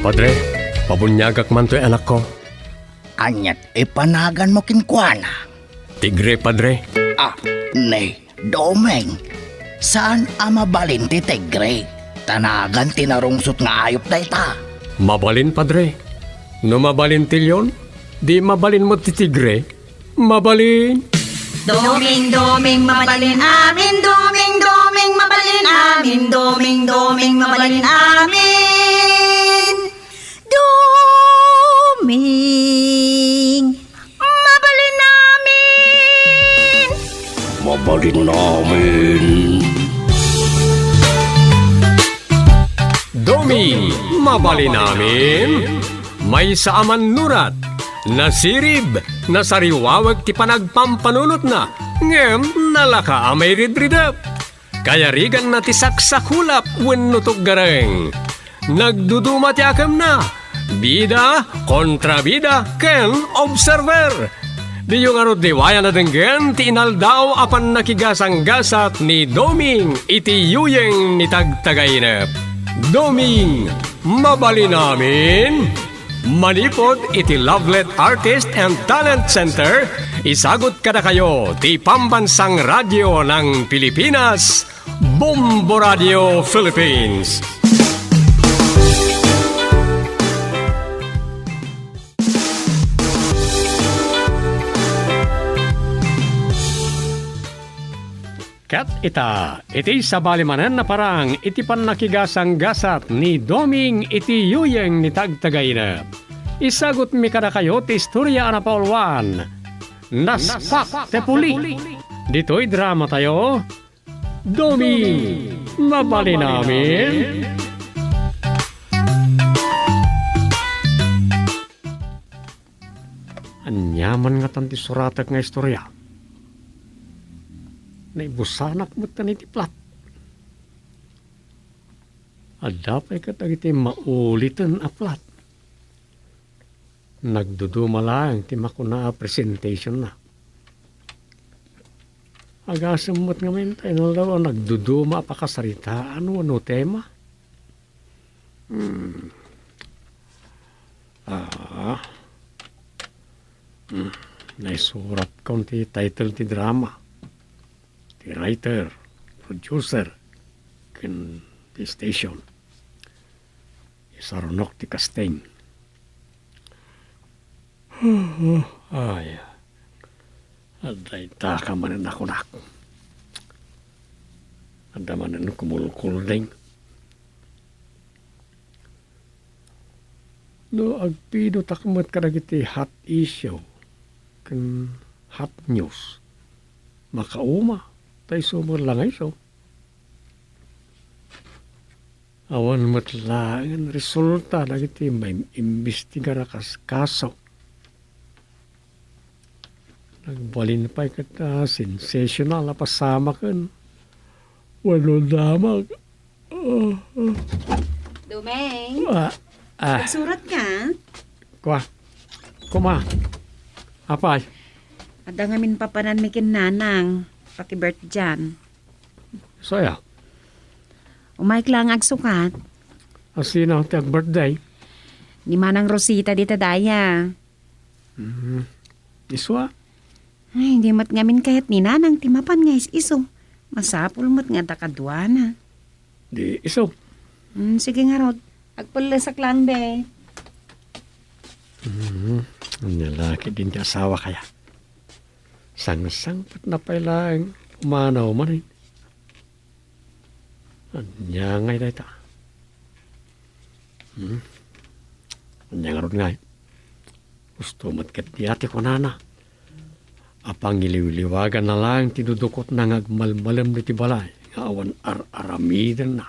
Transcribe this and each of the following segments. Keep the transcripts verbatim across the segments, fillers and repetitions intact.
Padre, pabuniagak man toy anakko. Aniat ipanaganmo kenkuana? Tigre, Padre. Ah, ni Doming, saan a mabalin ti tigre? Ta nagan ti narungsot nga ayup dayta. Mabalin, Padre. No mabalin ti leon, di mabalin met ti tigre. Mabalin. Doming, doming, mabalin amin. Doming, doming, mabalin amin. Doming, doming, mabalin amin. Doming, mabalin amin. Mabalin amin. Doming, mabalin amin. Maysa a mannurat, nasirib, nasariwawek ti panagpampanunotna, ngem nalaka a mairidridep. Kayariganna ti saksakulap wenno tuggareng. Nagduduma ti akemna. Bida, kontrabida, ken observer. Diyo ngarud liwayan a denggen ti inaldaw a pannakigasanggasat ni Doming iti yuyeng ni Tagtagainep. Doming, mabalin amin? Manipud iti Lovelet Artist and Talent Center, isagut kadakayo ti Pambansang Radyo ng Pilipinas, Bombo Radio Philippines. Ket ita, iti sabali manen a parang iti pannakigasanggasat ni Doming iti yuyeng ni Tagtagainep, isagutmi kadakayo ti istoria a napauluan, Naspak ti Puli. Ditoy dramatayo, Doming, mabalin amin? Ania man ngatan ti suratek nga istoria? Naibusanak metten iti plat. Adda pay ket dagiti mauliten a plat. Nagduduma laeng ti makuna a presentationna. Agasem met ngamin ta inaldaw a nagduduma a pakasaritaan wenno tema. Hmm. Ah. Hmm. Naisuratkon ti title ti drama, ti writer, producer, ken ti station. Isarunok ti casting. Ay, adda itaka manen a kunak. Adda manen kumulkulding. No agpidotak met kadagiti hot issue ken hot news, makauma ta isu met la nga isu. Awan met laeng resulta dagiti maim-imbestigar a kas-, kaso. Nagbalin pay ket a sensational a pasamaken wenno damag. Ah, ah. Domeng, Ah, ah. Nagsuratka? Kua. Kuma. Apay? Adda ngamin papananmi ken nanang. Paki-birthday-an. Isu aya? Umayka la nga agsukat. A sino ti ag-birthday? Ni Manang Rosita dita daya. Hmm. Isu a? Ay, di met ngamin kayat ni Nanang ti mapan nga is-isu. Masapul met nga adda kaduana. Di isu. Hmm, sige ngarud. Agpellesak laeng, be. Hmm. Ania la ketdin ti asawak aya? Sangsangpetna pay laeng pumanaw manen. Ania ngay dayta? Hmm? Ania ngarud ngay? Husto met ketdi a ti kunana a pangiliwliwaganna laeng ti dudukotna nga agmalmalem ditoy balay nga awan ar-aramidenna.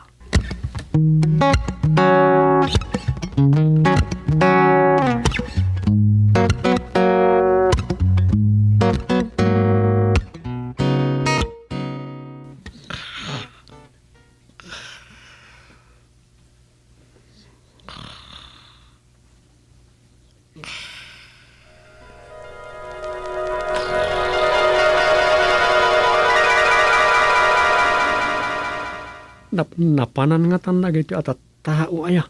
Nap-, napanan ngatan dagitoy a tattao aya.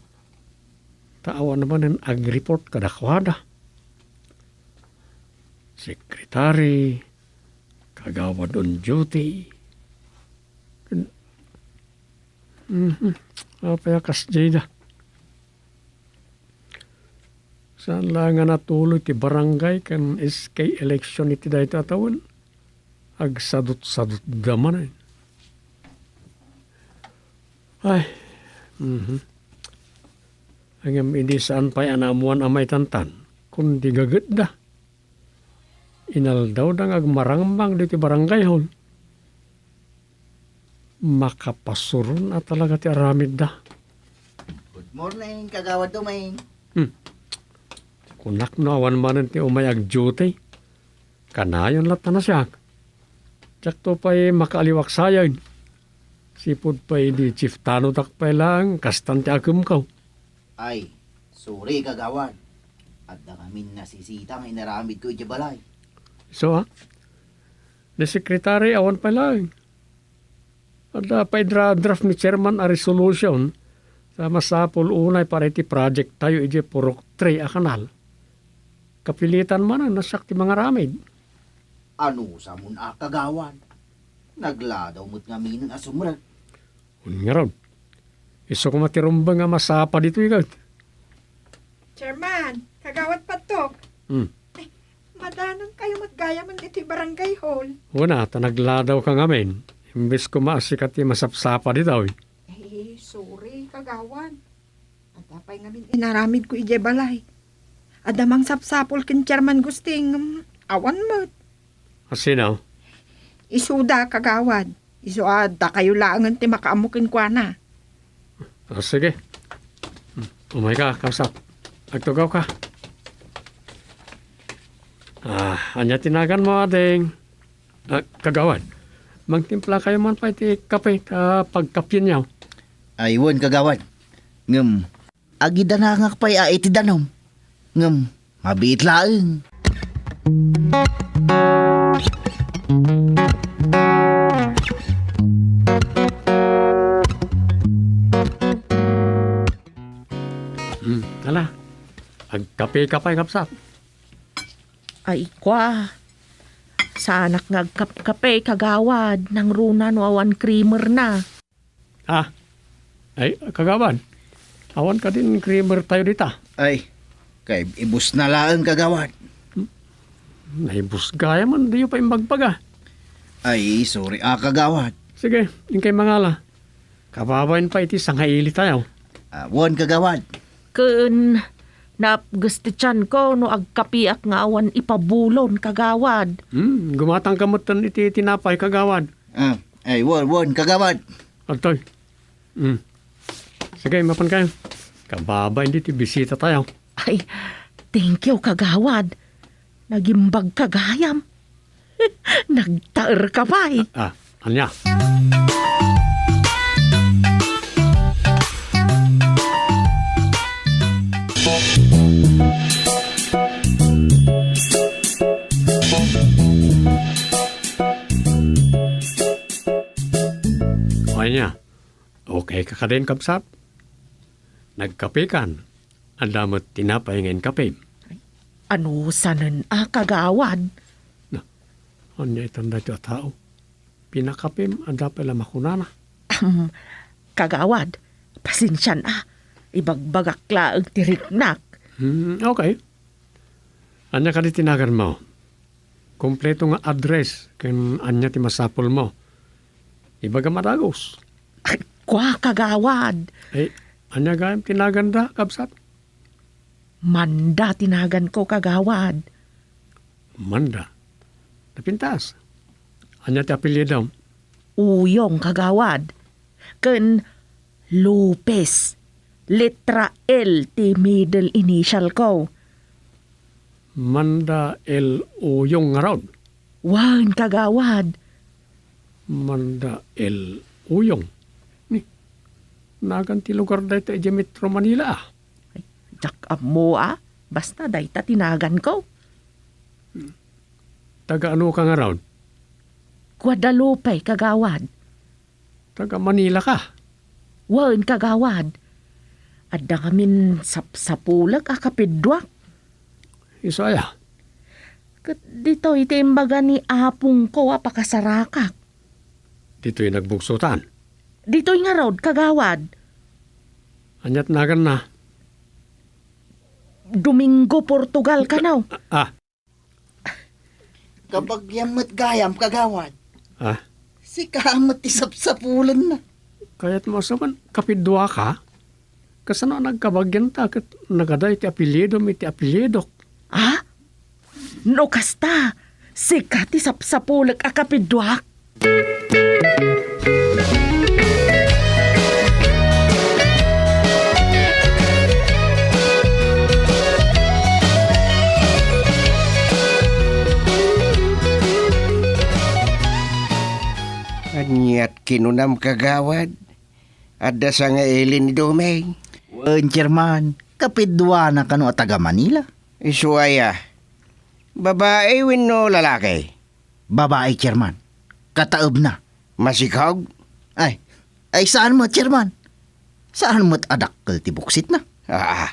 Ta awan manen agreport kadakuada. Secretary, kagawad on duty. Ken, mhm, apay a kasdiay da? Saan la nga natuloy ti barangay ken S K election iti dayta a tawen? Agsadutsadutda manen. Ay, mhm. Ngem idi saan pay a naammoan a maitantan, kundi gagetda. Inaldawda nga agmarangmang ditoy barangay hall. Makapasuron a talaga ti aramidda. Good morning, Kagawad Dumeng. Hmm. Kunak no awan manen ti umay agduty. Kanayon latta a siak. Diakto pay makaaliw a sayen. Sipud pay idi chieftanudak pay laeng, kastan ti akemko. Ay, sorry, Kagawad. Adda ngamin nasisita nga inaramidko idiay balay. Isu a? Ni secretary, awan pay laeng. Adda pay dra-, draft ni chairman a resolution ta masapul unay para iti project tayo idiay Purok three a kanal. Kapilitan manen a siak ti mangaramid. Anusamon a, Kagawad? Nagladaw met ngaminen a sumrek. Wen ngarud, isu koma ti rumbeng a masapa ditoy ket. Chairman, Kagawad Pattok. Hmm. Ay, madanonkayo met gayamen ditoy barangay hall. Wen a, ta nagladawka ngamin. Imbes koma a sika ti masapsapa ditoy. Eh, sorry, Kagawad. Adda pay ngamin inaramidko idiay balay. Adda mangsapsapul ken Chairman Gusting, ngem awan met. A sino? Isuda, Kagawad. Isu a dakayo laengen ti makaammo kenkuana. A, sige. Umayka, kabsat. Agtugawka. Ah, ania ti naganmo, ading? Ah, Kagawad, mangtimplakayo man pay ti kape ta pagkapienyo. Ay, wen, Kagawad. Ngem, agidanangak pay a iti danum. Ngem, mabiit laeng. Hmm, ala, agkapeka pay, kabsat. Ay, kua. Saanak nga agkapkape, Kagawad. Nangruna no awan creamer na. Ah, ay, Kagawad. Awan kadin creamer tayo dita. Ay, kay ibus na laeng, Kagawad. Naibus gaya man, diyo pa imbagbaga. Ay, sorry, ah, Kagawad. Sige, inkay mangala. Kababain pa iti sangaili tayo. Ah, wen, Kagawad. Ken napgestetian ko no agkapiak nga awan ipabulon, Kagawad. Hmm, gumatang ka metten iti tinapay, Kagawad. Ah, ay, wen, wen, Kagawad. Agtoy. Hmm. Sige, mapan kayo. Kababain diti bisita tayo. Ay, thank you, Kagawad. Nagimbag ka gayam. Nagtaer ka pay. Ah, ania? Ania? Okay ka kadin, kabsat? Nagkape kan? Adda met tinapay nga inkapem. Anusanen a, Kagawad? Na, ania itan daytoy a tao? Pinakapem, adda pay la makunana. Ahem, Kagawad, pasensian a. Ibagbagak laeng ti riknak. Hmm, okay. Ania kadi ti naganmo? Kompleto nga address ken ania ti masapulmo. Ibagam a dagus. Ay, kua, Kagawad. Eh, ania gayam ti naganda, kabsat? Manda ti naganko, Kagawad. Manda. Napintas. Ania ti apelyido? Uyong, Kagawad. Ken Lopez. Letra L ti middle initial ko. Manda L Uyong ngarud? Wen, Kagawad. Manda L Uyong. Ni, nagan ti lugar dayta idiay Metro Manila, ah. Ay, diak ammo, ah. Basta dayta ti naganko. Taga ano ka ngarud? Guadalupe, Kagawad. Taga Manila ka? Wen, Kagawad. Adda ngamin sapsapulek a kapidduak. Isu aya? Ket ditoy ti imbaga ni apongko a pakasarakak. Ditoy nagbugsotan? Ditoy ngarud, kagawad. Ania't naganna? Domingo Portugal kano. Ah. Kabagian met gayam, kagawad. Ah. Sika met ti sapsapulenna. Kayatmo a sawen, kapidduaka? Kasano a nagkabagianta ket nagada iti apelyidom iti apelyidok? Ah? No kasta, sika ti sapsapulek a kapidduak? Ania't kinunam, kagawad? Adda sangaili ni Doming? Wen, Chairman. Kapidduana kano a taga Manila. Isu aya? Babai wenno lalaki? Babai, Chairman. Kataebna. Masikog? Ay, ay, saan met, Chairman. Saan met a dakkel ti buksitna. Ah,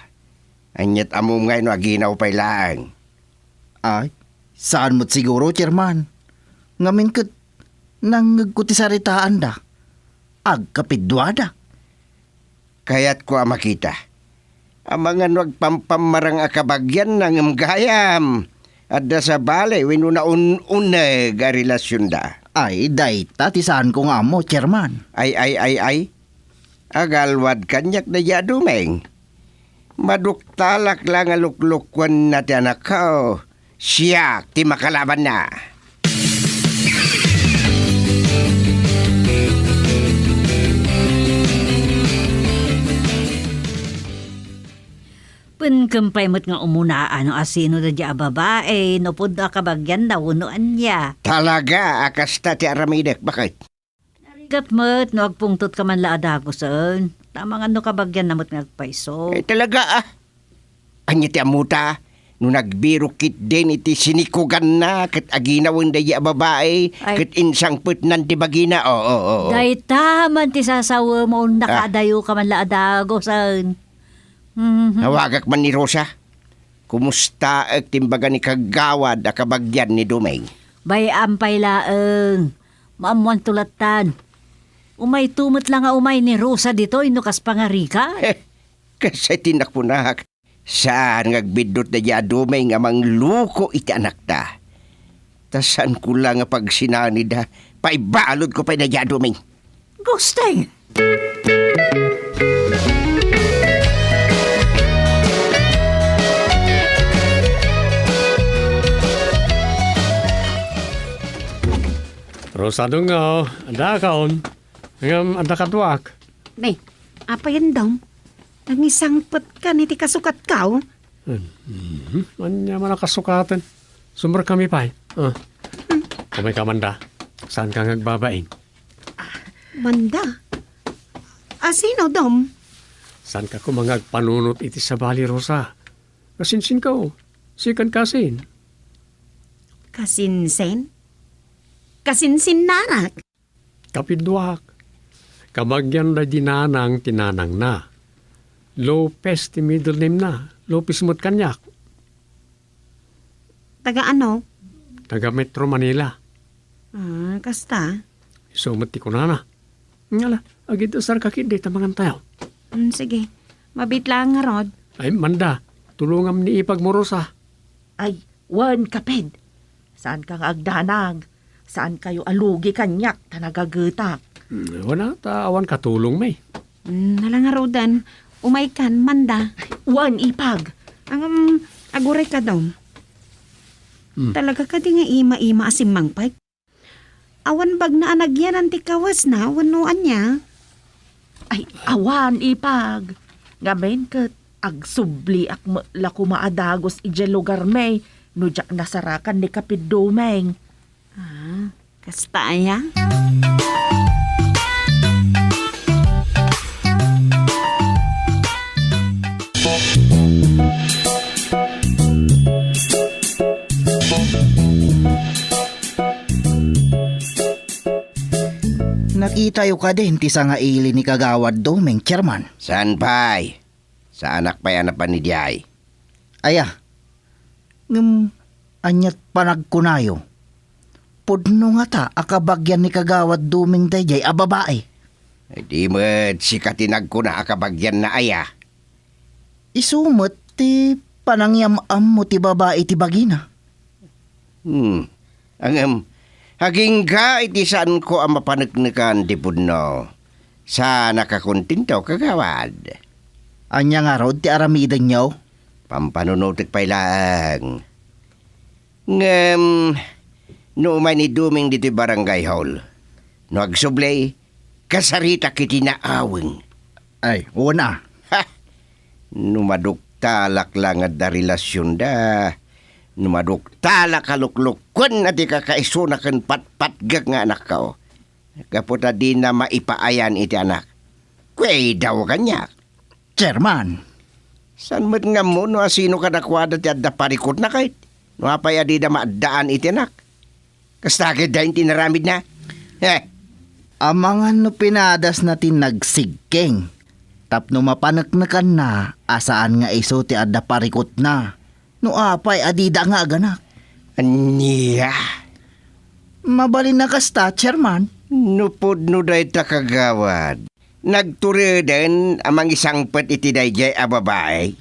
ania't ammom nga no aginaw pay laeng? Ay, saan met siguro, Chairman. Ngamin ket nangngegko ti saritaanda. Agkapidduada. Kayatko a makita. Amangan no agpampammarang a kabagianna ngem gayam, adda sabali wenno naun-uneg a relasionda. Ay, dayta ti saanko nga ammo, Chairman. Ay, ay, ay, ay. Agalwad kaniak daydi a Doming. Maduktalak la nga luklukuenna ti anakko. Siak ti makalabanna. Wen, ken pay met nga umunaan no asino daydi a babai, no pudno a kabagianna wenno ania. Talaga a kasta ti aramidek, baket? Narigat met no agpungtotka man la a dagusen. Ta amangan no kabagianna met nga agpayso. Eh, talaga, ah. Ania ti ammota? No nagbirok ketdin iti sinikuganna ket aginawen daydi a babai, ay, ket insangpetnan ti bagina. Oo, oo, oo. Dayta man ti sasawem, ah, nakadayoka man la a dagusen. Mhm. Nawagak man ni Rosa. Kumustaek ti imbaga ni kagawad a kabagian ni Doming? Bay-am pay laeng. Maammoanto lattan. Umayto met la nga umay ni Rosa ditoy no kas pangarika. Heh, kasay ti nakunak. Saan nga agbiddut daydi a Doming a mangluko iti anakta. Ta saanko la nga pagsinanida, paibaludko pay daydi a Doming. Gusting! Rosa Dungaw, adda kaon. Ngem adda kaduak. Ne, apay, Dom? Nangisangpetkan iti kasukatko? Mhm. Ania man a kasukaten? Sumrekami pay. Ah. Hmm. Umayka, Manda. Saanka nga agbabain? Ah, Manda? Asino, Dom? Saanka koma nga agpanunot iti sabali, Rosa? Kasinsinko. Sikan kasin. Kasinsin? Kasinsinnarak? Kapidduak. Kabagian daydi Nanang ti nanangna. Lopez ti middle name-na. Lopez met kaniak. Taga ano? Taga Metro Manila. Ah, kasta? Isu met ti kunana. Ngala, agidusarka ketdi ta mangantayo. Mm, sige. Mabiit laeng ngarud. Ay, Manda, tulongam ni ipagmo, Rosa. Ay, wen, kaped. Saanka nga agdanag. Saankayo a lugi kaniak ta nagagetak. Hmm, wen a, ta awan katulongmi. Hmm, nala ngaruden. Umaykan, Manda. Wen, ipag. Ngem, agurayka, Dom. Hmm. Talaga kadi nga ima-ima a simmangpet? Awan bagna a nagyanan ti kawesna wenno ania? Ay, awan, ipag. Ngamin ket agsubliak met la koma a dagus idiay lugarmi no diak nasarakan ni Kapid Doming. Ah, kasta aya? Nakitayo kadin ti sangaili ni Kagawad Doming, Chairman? Saan pay? Saanak pay a napan idiay. Aya, ngem ania't panagkunayo? Pudno ngata a kabagian ni Kagawad Doming daydiay a babai. Ay, di met sika ti nagkuna a kabagianna aya? Isu met ti panangyam-ammo ti babai iti bagina. Hmm. Ngem, agingga iti saanko a mapaneknekan ti pudno. Saan a kakontento, kagawad. Ania ngarud ti aramidenyo? Pampanunotek pay laeng. Ngem, no umay ni Doming ditoy barangay hall, no agsubli, kasaritak iti naaweng. Ay, wen a. Ha! No maduktalak la nga adda relasionda, no maduktalak a luklukuenna ti kakaisuna ken patpatgek nga anakko, gapu ta dina maipaayan iti anak. Kuidaw kaniak. Chairman. Saan met nga ammo no asino kadakuada ti adda parikutna ket no apay a dida maaddaan iti anak? Kasta ket dayta ti inaramidna? He! Amangan no pinadasna ti nagsigkeng tapno mapaneknekanna a saan nga isu ti adda parikutna no apay a dida nga aganak. Ania? Mabalin a kasta, Chairman. No pudno dayta, kagawad, nagtureden a mangisangpet iti daydiay a babai?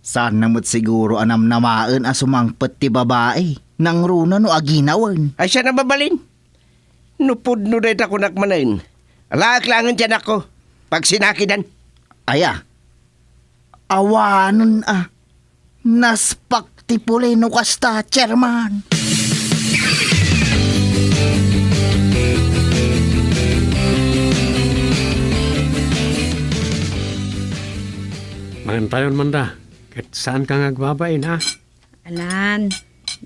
Saanna met siguro a namnamaen a sumangpet ti babai, nangruna no aginawen. Ay, saan a mabalin? No pudno dayta, kunak manen, alaek laengen ti anakko. Pagsinakidan. Aya, awanen a. Naspak ti puli no kasta, Chairman. Mangantayon man da, ket saanka nga agbabain, a? Alan,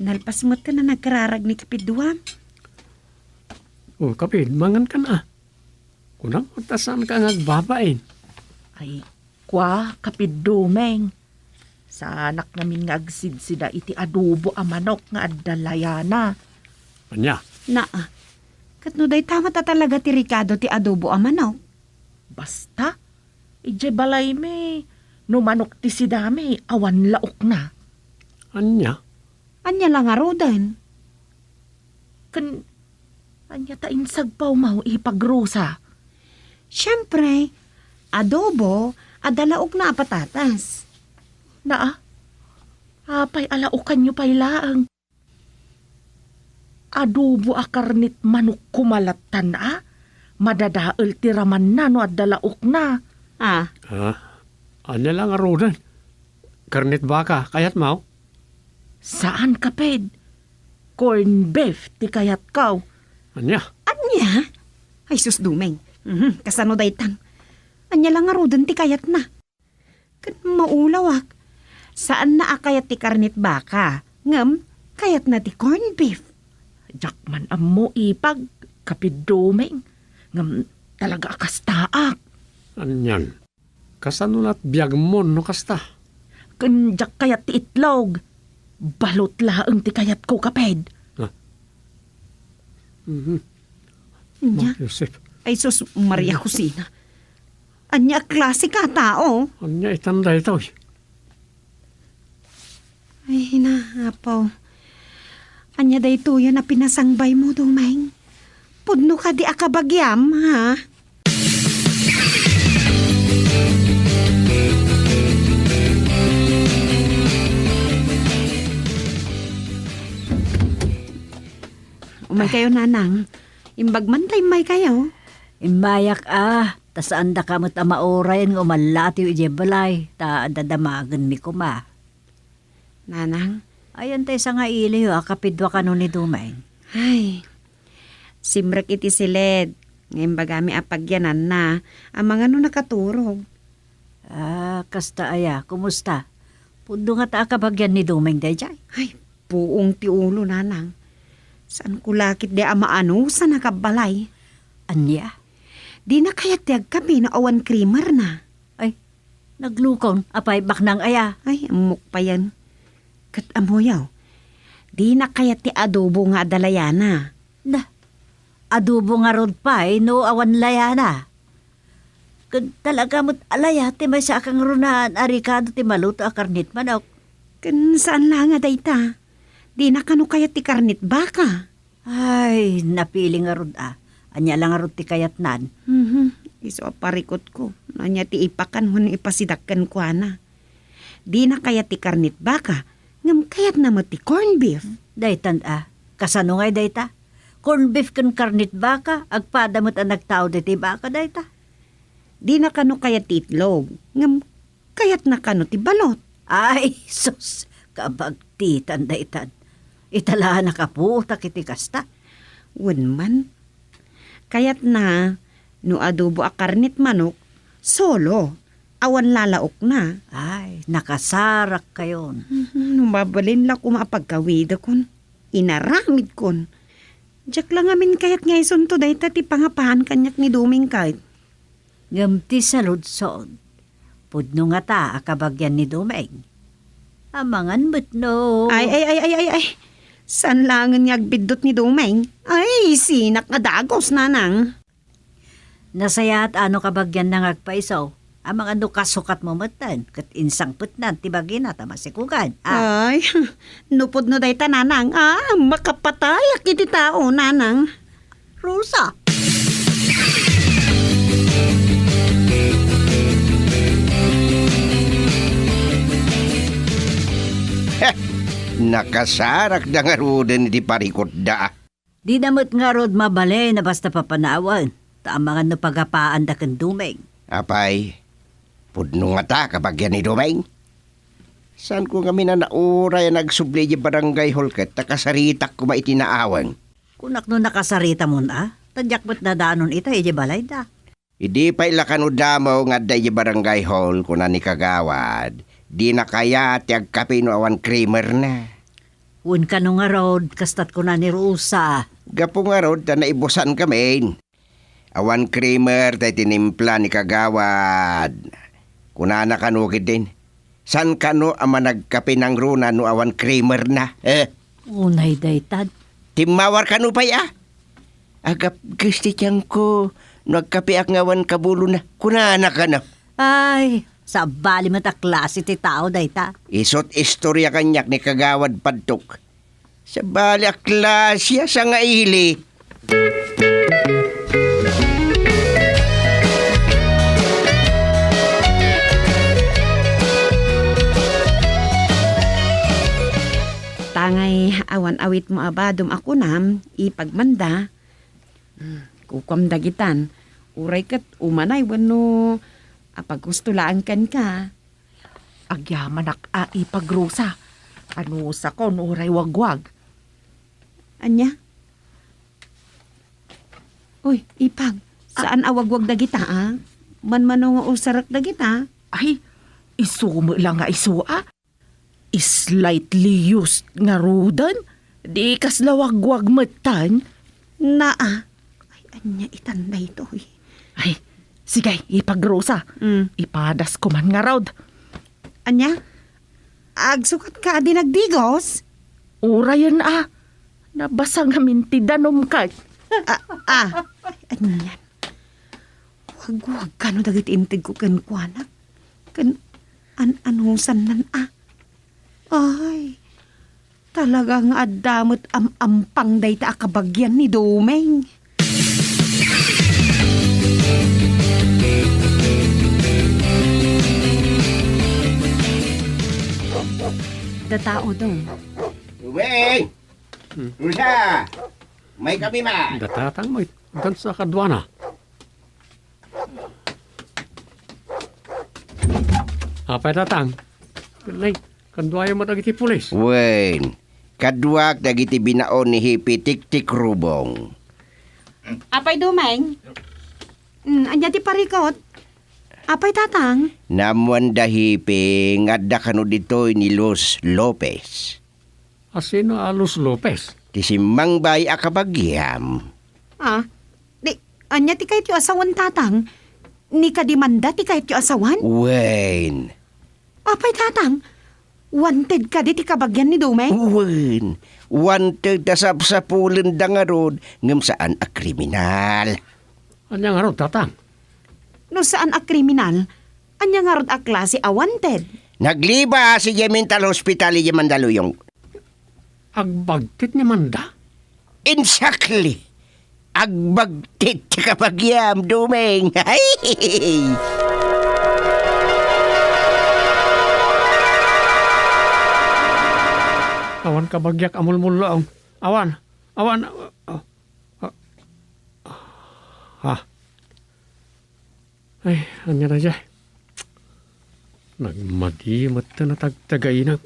nalpas met ken a nagkararag ni kapiduam. O, kapid, mangankan, a? Kunam, ta saanka nga agbabain? Ay, kua, kapid Doming. Saanak ngamin nga agsidsida iti adobo a manok nga adda layana. Ania? Naa, ket no dayta met a talaga ti rikado ti adobo a manok? Basta, idiay balaymi, no manok ti sidami, awan laokna. Ania? Ania la ngaruden? Ken ania ta insagpawmo ipagrusa? Siempre, adobo, adda laokna a patatas. Naa, apay a laokanyo pay laeng? Adobo a karnit manok koma lattan a? Madadael ti ramanna no adda laokna. Ah. Ah, ania la ngaruden? Karnit baka, kayatmo? Saan, kapid. Corn beef ti kayatko. Ania? Ania? Ay, sus, Doming. Mhm, kasano daytan? Ania la ngaruden ti kayatna? Ket maulawak. Saanna a kayat ti karnit baka, ngem kayatna ti corn beef. Diak man ammo, ipag, kapid Doming. Ngem talaga a kastaak. Anian? Kasano lat biagmo no kasta? Ken diak kayat ti itlog. Balot laeng ti kayatko, kapid. Ah. Mhm. Ania? Mang Joseph. Ay, sus, Maria Cosina. Ania a klase ka a tao? Ania itan daytoy? Ay, na, apo. Ania daytoy a pinasangbaymo, Doming? Pudno kadi a kabagiam, ha? Umaykayo, Nanang. Imbag man ta immaykayo. Immayak a, ta saandaka met a maurayen nga umallatiw idiay balay, ta dadamagenmi koma. Nanang? Ay, antay sangailiyo a kapidua kano ni Doming? Ay, simrek iti siled nga imbagami a pagyananna, amangan no nakaturog. Ah, kasta aya, kumusta? Pudno ngata a kabagian ni Doming daydiay? Ay, puong ti ulo, Nanang. Saanko la ketdi a maanusan a kabbalay. Ania? Dina kayat ti agkape no awan creamer na. Ay, naglukon, apay baknang aya? Ay, ammok payen. Ket ammoyo, dina kayat ti adobo nga adda layana. Na, adobo ngarud pay no awan layana? Ket talaga met a layat ti maysa a kangrunaan a rikado ti maluto a karnit manok. Ken saan la nga dayta? Dina kano kayat ti karnit baka? Ay, napili ngarud a. Ania la ngarud ti kayatnan? Mhm. Isu a parikutko. No ania ti ipakan wenno ipasidak kenkuana. Dina kayat ti karnit baka, ngem kayatna met ti corned beef. Daytan a. Kasano ngay dayta? Corned beef ken karnit baka, agpada met a nagtao daytoy baka dayta. Dina kano kayat ti itlog, ngem kayatna kano ti balot. Ay, sus, kabagtitan daytan. Ita la nakaputak iti kasta. Wen man, kayatna no adobo a karnit manok, solo, awan lalaokna. Ay, nakasarakkayon. Mhm, no mabalin la koma a pagkawidakon, inaramidkon. Diak la ngamin kayat nga isunto dayta ti pangapaan kaniak ni Doming kayat. Ngem ti saludsod, pudno ngata a kabagian ni Doming? Amangan met no. Ay, ay, ay, ay, ay, ay. Saan laengen nga agbiddut ni Doming? Ay, sinak nga dagus, nanang. Nasayaat a no kabagianna nga agpaiso. Amangan no kasukatmo metten, ket insangpetnan ti bagina ta masikugan. Ah. Ay, no pudno dayta, nanang. Ah, makapatayak iti tao, nanang. Rosa. Heh, nakasarakda ngaruden iti parikutda. Dida met ngarud mabalin a basta papanawen, ta amangan no pagapaanda ken Doming. Apay, pudno ngata kabagian ni Doming? Saanko ngamin a nauray a nagsubli idiay barangay hall ket nakasaritak koma iti naaweng. Kunak no nakasaritamon a, ta diak met nadanon ita idiay balayda. Idi pay la kano damo nga adda idiay barangay hall, kuna ni Kagawad, dina kayat ti agkape no awan creamer na. Wen kano ngarud, kastat kuna ni Rosa. Gapu ngarud ta naibusan kamin. Awan creamer tay tinimpla ni Kagawad. Kunana kano ketdin, saan kano a managkape nangruna no awan creamer na? Eh? Unay dayta. Timmawar kano pay a? Agapges ti tiangko no agkapeak nga awan kabulona. Kunana kano. Ay, sabali met a klase ti tao dayta. Isut' istorya kaniak ni Kagawad Padtok. Sabali a klase a sangaili. Tangay awan awitmo a badom a kunam, ipagmanda. Hmm, kukuam dagitan. Uray ket umanay wenno apaghusto laeng kenka. Agyamanak a, Ipag Rosa. Anusakon uray wagwag. Ania? Uy, Ipag, saan a wagwag dagita, a? Manmano nga usarek dagita? Ay, isu met la nga isu, a? Slightly used ngaruden? Di kasla wagwag metten? Naa. Ay, ania itan daytoy? Ay, sige, Ipag Rosa. Mm. Ipadasko man ngarud. Ania? Agsukatka a di nagdigos? Urayen a. Nabasa ngamin ti danom kay. Ah, ah. Ay, anian? Wagwag kano dagiti integko kenkuana? Ken an-anusannan a? Ay, talaga nga adda met am-ampang dayta a kabagian ni Doming. Datao, Dong. Doming! Hmm. Rosa! May kami man! Datatang mo, dansa kaduana. Apay, Tatang? Nay, kaduayo met dagiti pulis? Wen, kaduak dagiti binaon ni Hipi Tiktikrubong. Apay, Doming? Mm, ania ti parikut? Apay, Tatang? Naammoanda, Hipi, nga adda kano ditoy ni Luz Lopez. A, sino a Luz Lopez? Ti simmangbaay a kabagiam. Ah, di, ania ti kayatyo a sawen, Tatang? Ni Kadimanda ti kayatyo a sawen? Wen. Apay, Tatang? Wanted kadi ti kabagian ni Doming? Wen. Wanted ta sapsapulenda ngarud, ngem saan a kriminal. Ania ngarud, Tatang? No saan a kriminal, ania ngarud a klase a wanted? Naglibas idiay mental hospital idiay Mandaluyong. Agbagtit ni Manda? Insakli. Agbagtit ti kabagiam, Doming. Awan kabagiak a mulmulong. Awan. Awan. Ah. Ah. Ay, ania daydiay? Nagmadi met ta natagtagainep.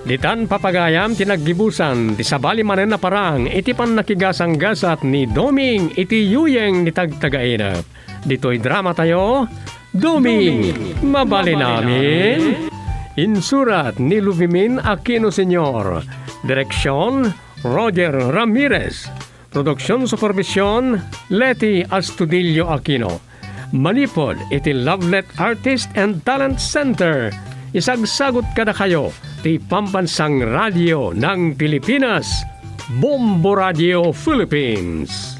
Ditan papagayam ti naggibusan ti sabali manen a parang iti pannakigasanggasat ni Doming iti yuyeng ni tagtagainep. Ditoy dramatayo, Doming, mabalin amin. Insurat ni Luvimin Aquino Senior. Direksyon, Roger Ramirez. Produksion supervision, Leti Astudillo Aquino. Manipud iti Lovelet Artist and Talent Center. Isagsagut kadakayo ti Pambansang Radio ng Pilipinas, Bombo Radio Philippines.